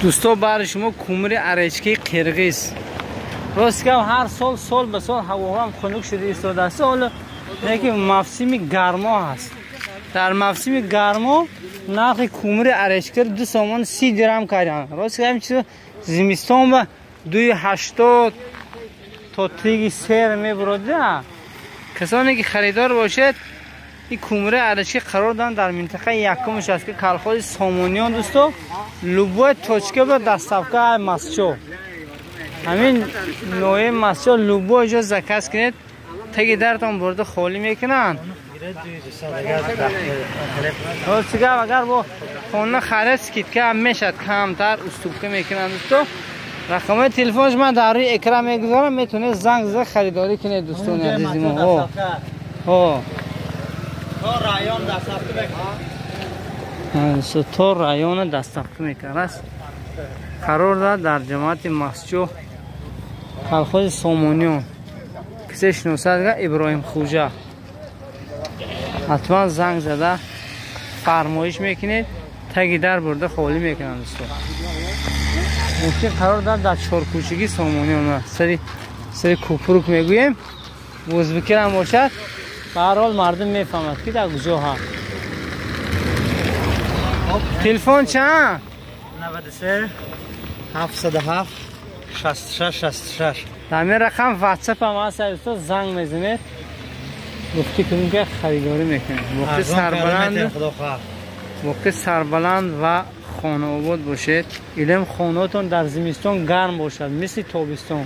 Дӯсто, баҳри шумо кумри аречкаи қирғиз. Рост гап, ҳар сол, сол ба сол ҳавоҳам хунук шуда истодааст. Ҳоло яке мавсими гармо ҳаст. Дар мавсими гармо нархи кумри аречка 2 сомон 30 дирам карданд. Рост гап, чиз зимистон ба 2,80 то теги сер мебурода. Касоне ки харидор бошед, ин кумри аречка қарор доранд дар минтақаи якумш аст, ки колхози Сомониён. Дӯсто, любой точка ба доставка Мастчо, ҳамин ноҳияи Мастчо, любой ҷо заказ кунед, таги дартон бурда холӣ мекунанд. Ростига, агар бо хона харид, скидка мешад, камтар уступка мекунанд. Дӯсто, рақамҳои телефонш ман дар рӯи экран мегузорам, метавонед занг зада харидорӣ кунед, дӯстони азизи мо. Ҳо, то района доставка мекунад. Раст, қарор дорад дар ҷамоати Мастчо, колхози Сомониён. Кисе шиносад, Иброҳим Хуҷа, ҳатман занг зада фармоиш мекунед, таги дар бурда холӣ мекунанд. Дӯсто, мумкин қарор дорад дар чоркӯчагӣ Сомониён, сари сари купрук мегӯем, ӯзбекирам бошад, ба ҳар ҳол мардум мефаҳмад, ки дар куҷо ҳаст. Телефон чанд? 93 707 66 66. Дар ин рақам ватсап ҳам ҳаст, дӯсто, занг мезанед, гуфти кунем, ки харидорӣ мекунем. Боқи сарбаланд, боқи сарбаланд ва хонаобод бошед. Илм, хонаотон дар зимистон гарм бошад, мисли тобистон.